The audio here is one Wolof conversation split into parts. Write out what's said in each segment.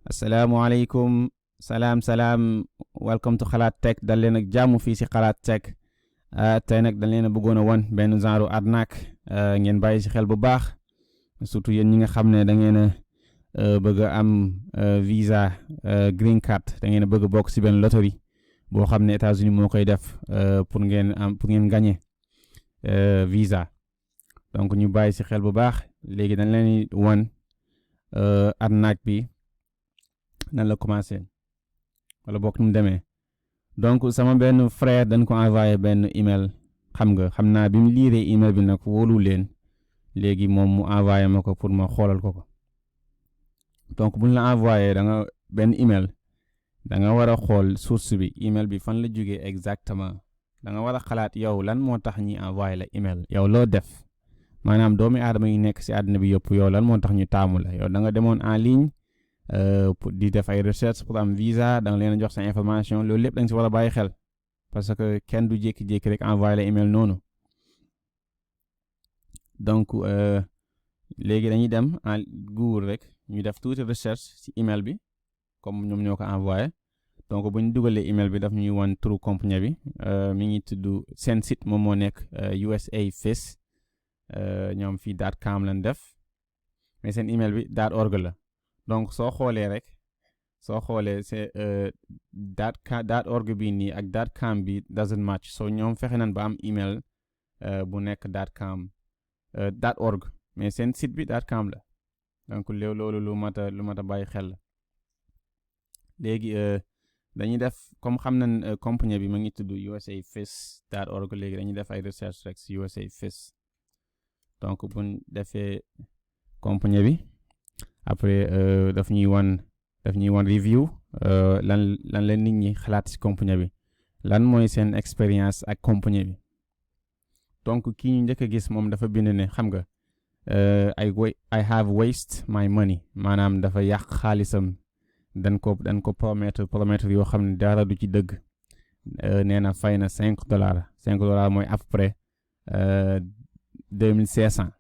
asalaamaaleykum salaam welcome to xalaat tech dal leen ak jàmm fii si xalaat tech tey nag dañ leen a bëggoon a wan benn genre arnaque ngeen bàyyi si xel bu baax surtout yéen ñi nga xam ne da ngeen a bëgg a am visa green card da ngeen a bëgg a bokk si benn loterie boo xam ne États-Unis moo koy def pour ngeen gagner visa donc ñu bàyyi si xel bu baax léegi dañ leen di wan arnaque bi nan la commencé wala bokk nu mu demee donc sama benn frère dañ ko envoyé benn email xam naa bi mu liiree email bi nag wóolu leen léegi moom mu envoyé ma ko pour ma xoolal ko donc buñ la envoyé da nga benn email da nga war a xool source bi email bi fan la jógee exactement da nga war a xalaat yow lan moo tax ñi envoyé la email yow loo def maanaam doomi aadama yi nekk si àddina bi yëpp yow lan moo tax ñu taamu la yow da nga demoon en ligne pour di def ay recherche pour am visa da nga leen a jox sa information loolu lépp da nga si war a bàyyi xel parce que kenn du jékki-jékki rek envoyé la email noonu donc léegi dañuy dem en Google rek ñu def tuuti recherche si email bi comme ñoom ñoo ko envoyé donc bu ñu dugalee email bi daf ñuy wan turu compagnie bi mi ngi tudd seen site moom moo nekk USA FIS ñoom fii .com lañ def mais seen email bi .org la donc soo xoolee c'est .org bi nii ak .com bi doesn't match so ñoom fexe nañ ba am email bu nekk .com .org mais seen site bi .com la donc loolu lu mat a bàyyi xel la léegi dañuy def comme xam nañ compagnie bi ma ngi tudd USA FIS .org léegi dañuy def ay recherche rek si USA FIS donc buñ defee compagnie bi après daf ñuy wan review lan la nit ñi xalaat ci compagnie bi lan mooy seen expérience ak compagnie bi donc kii ñu njëkk a gis moom dafa bind ne xam nga I have waste my money maanaam dafa yàq xaalisam dañ ko promettre yoo xam ne dara du ci dëgg nee na fay na $5 mooy à peu près 2500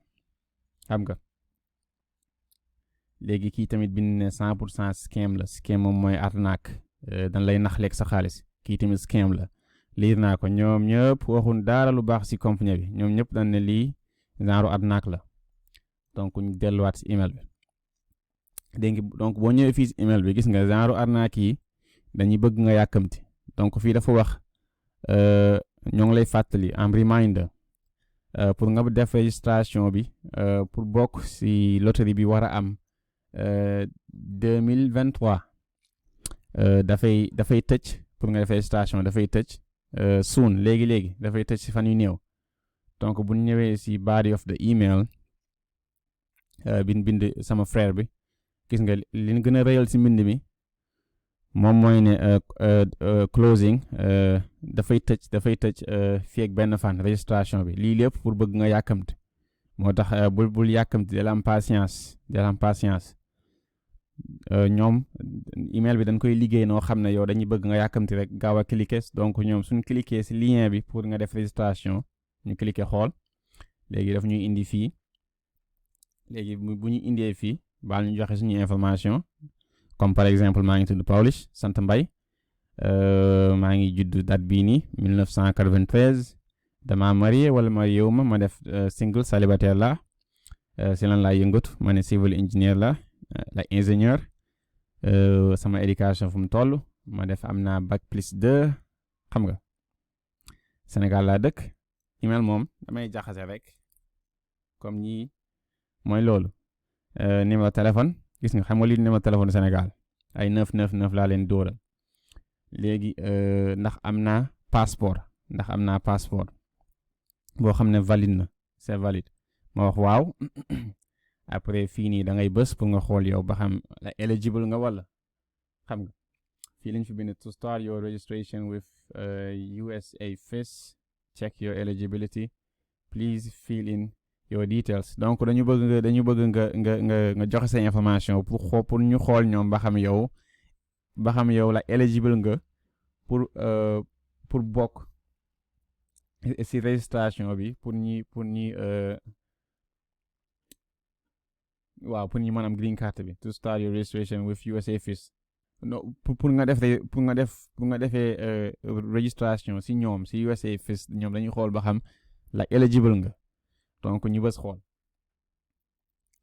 xam nga léegi kii tamit bind ne 100% scam la scam moom mooy arnaque dañ lay nax lekk sa xaalis kii tamit scam la liir naa ko ñoom ñëpp waxun dara lu baax ci compagnie bi ñoom ñëpp dañ ne lii genre arnaque la donc ñu delluwaat ci email bi donc boo ñëwee fii ci email bi gis nga genre arnaque yi dañuy bëgg nga yàkkamti donc fii dafa wax ñoo ngi lay fàttali en reminder pour nga def registration bi pour bokk ci loterie bi war a am 2023 dafay tëj pour nga def registration dafay tëj soon léegi dafay tëj ci fan yu néew donc bu ñëwee ci body of the email bind sama frère bi gis nga li ñu gën a réyal ci mbind mi moom mooy ne closing dafay tëj fii ak benn fan registration bi lii lépp pour bëgg nga yàkkamti moo tax bul yàkkamti del am patience ñoom email bi dañ koy liggéey noo xam ne yow dañuy bëgg nga yàkkamti rek gaaw a cliquer donc ñoom suñ cliquer ci lien bi pour nga def registration ñu cliquer xool léegi daf ñuy indi fii léegi bu ñu indee fii baal ñu joxe suñu information comme par exemple maa ngi tudd Pawlish sant Mbay maa ngi judd date bii nii 1993 dama marié wala mariéwuma ma def single célibataire la si lan laa yëngatu ma ne civil engineer la ingénieur sama éducation fu mu toll ma def am naa bac plus 2 xam nga Sénégal laa dëkk email moom damay jaxase rek comme ñii mooy loolu numéro téléphone gis nga xam nga lii numéro téléphone Sénégal ay 999 laa leen dóoral léegi ndax am naa passeport boo xam ne valide na c'est valide ma wax waaw après fii nii da ngay bës pour nga xool yow ba xam la eligible nga wala xam nga fii lañ fi bind to start your registration with USA FIS check your eligibility please fill in your details donc dañu bëgg nga joxe sa information pour ñu xool ñoom ba xam yow la eligible nga pour bokk ci registration bi pour ñi waaw pour ñu mën am green card bi to start your registration with USA FIS no pour nga def pour nga defee registration si ñoom si USA FIS ñoom dañuy xool ba xam like eligible nga donc ñu bës xool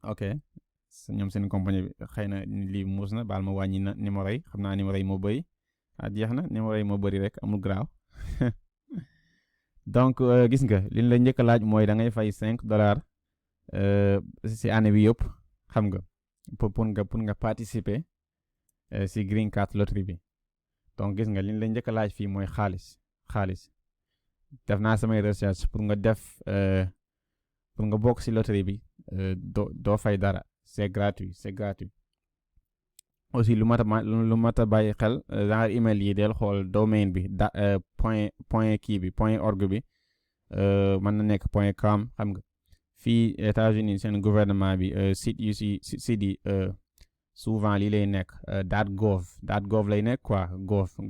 ok ñoom seen compagnie bi xëy na lii muus na baal ma wàññi na numéro yi xam naa numéro yi moo bëri jeex na numéro yi moo bëri rek amul graaw donc gis nga li ñu la njëkk a laaj mooy da ngay fay $5 si année bi yëpp xam nga pour nga participer si green card lottery bi donc gis nga li ñu la njëkk a laaj fii mooy xaalis def naa samay recherche pour nga bokk si lottery bi doo fay dara c'est gratuit aussi lu mat a bàyyi xel genre email yi del xool domaine bi point org bi mën na nekk .com xam nga fii États-Unis seen gouvernement bi site yu site yi souvent lii lay nekk .gov lay nekk quoi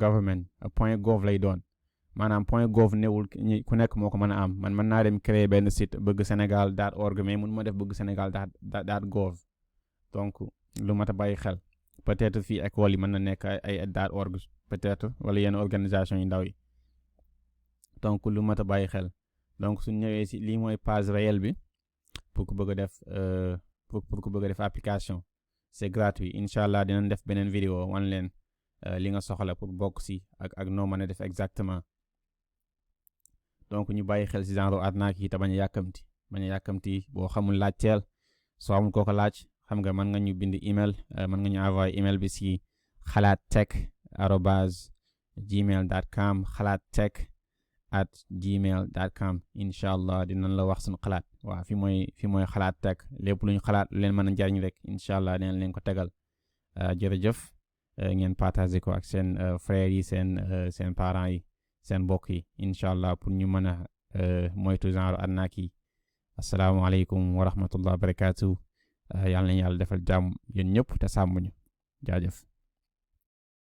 government .gov lay doon maanaam .gov newul ku nekk moo ko mën a am man mën naa dem créer benn site bëgg Sénégal .org mais mun ma def bëgg Sénégal .gov donc lu mat a bàyyi xel peut-être fii école yi mën na nekk ay .org peut-être wala yenn organisation yu ndaw yi donc lu mat a bàyyi xel donc suñ ñëwee si lii mooy page réelle bi pour ku bëgg a def pour ku bëgg a def application c'est gratuit incha allah dinañ def beneen vidéo wan leen li nga soxla pour bokk si ak noo mën a def exactement donc ñu bàyyi xel si genre arnaque yi te bañ a yàkkamti boo xamul laajteel soo amul koo ko laaj xam nga mën nga ñu bind email mën nga ñu envoyé email bi si xalaattech@gmail.com xalaattech@gmail.com incha allah dinañ la wax suñu xalaat waaw fi mooy xalaat tech lépp lu ñu xalaat lu leen mën a njariñ rek incha allah dinañ leen ko tegal jërëjëf ngeen partagé ko ak seen frères yi seen parents yi seen mbokk yi incha allah pour ñu mën a moytu genre arnaque yi asalaamaaleykum wa rahmatullah barakaatu yàlla nañu yàlla defal jàmm yéen ñëpp te sàmm ñu jaajëf